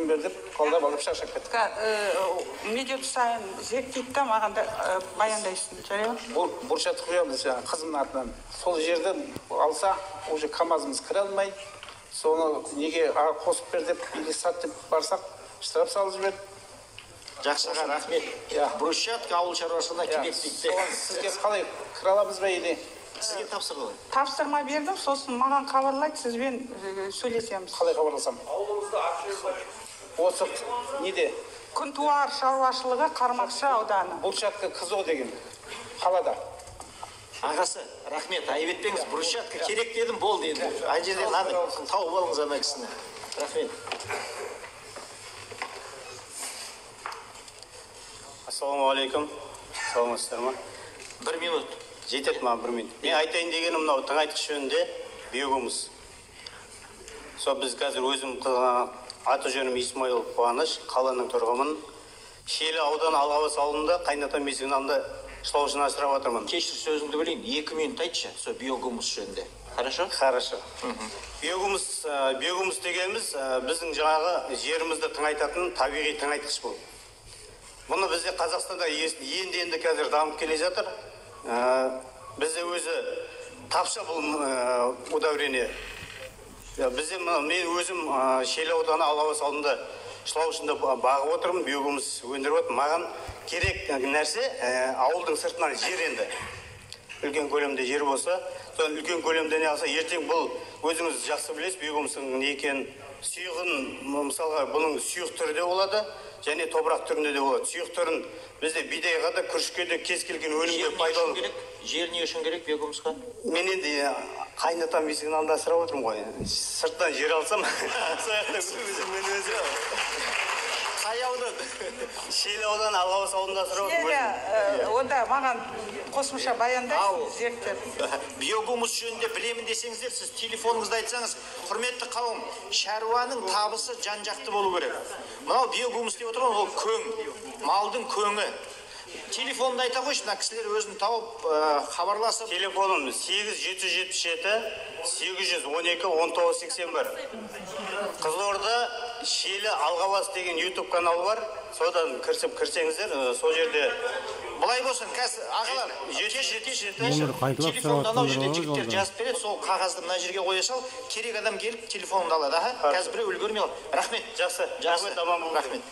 бер деп алдап алып шаршап кеттік. Медет сайын зерттейді да маған да баяндайсың, жарай ма? Брусчатка құямыз жаңағы қызымның атынан. Сол жерді алса, уже КамАЗымыз кіре алмай, соны неге қосып бер деп, или сат деп барсақ, штраф салып жіберді. Жақсы аға, рахмет. Брусчатка ауыл шаруашылығына керек дейді. Сізге қалай кіре аламыз ба или? Сізге тапсырды. Тапсырма бердім, сосын маған хабарлайды, сізбен сөйлесеміз. Қалай хабарласам? Осы неде? Күнтуар шаруашылығы Қармақшы ауданы. Брусчатка КЗО деген қалада. Ағасы, рахмет, айып етпеңіз, брусчатка керек дедім, болды енді. Ана жерден тауып алыңыз ана кісіні. Рахмет. Ассалаумағалейкум. Саламатсыздар ма? Бір минут. Жетеді маған бір минут. Мен айтайын дегенім мынау тыңайтқыш жөнінде биогумус. Сол біз қазір өзім аты жөнім Исмаил Қуаныш, қаланың тұрғынымын. Шиелі ауданы Алғабас ауылында қайнатам есігінің алдында шылаушыны асырап жатырмын. Кешір сөзіңді бөлейін, 2 минут айтшы сол биогумус жөнінде. Хорошо? Хорошо. Биогумус, биогумус дегеніміз біздің жаңағы жерімізді тыңайтатын табиғи тыңайтқыш бұл. Бұны бізде Қазақстанда енді-енді қазір дамып келе жатыр. Бізде өзі тапшы бұл удобрение. Бізде мен өзім Шиелі ауданы Алғабас ауылында шылаушында бағып отырмын, биогумус өндіріп отырмын. Маған керек нәрсе ауылдың сыртынан жер енді. Үлкен көлемде жер болса, соны үлкен көлемде не алса, ертең бұл өзіңіз жақсы білесіз, биогумустың не екенін, сұйығын, мысалға, бұның сұйық түрі де болады, және топырақ түрінде де болады. Сұйық түрін бізде бидайға да, күрішке де, кез келген өнімге пайдалану керек. Жер не үшін керек биогумусқа? Мен енді қайнатам есігінің алдында асырап отырмын ғой. Сырттан жер алсам, сол жақта өзім өзім. Қай аудан? Шиелі ауданы Алғабас ауылында асырап отырмын. Онда маған қосымша баяндайсыз, зерттеп. Биогумус жөнінде білемін десеңіздер, сіз телефоныңызды айтсаңыз, құрметті қауым, шаруаның табысы жан-жақты болу керек. Мынау биогумус деп отырған ол көң, малдың көңі. Телефонды айта қойшы, мына кісілер өзін тауып, хабарласып. Телефоным 8777 812 1981. Қызылорда Шиелі Алғабас деген YouTube каналы бар. Содан кірсеңіздер, сол жерде. Былай болсын, қазір ағалар, телефонды анау жерде жігіттер жазып береді, сол қағазды мына жерге қоя сал, керек адам келіп телефонды алады. Қазір біреу үлгермей қалды. Рахмет. Жақсы. Жақсы. Аман болыңыз. Рахмет.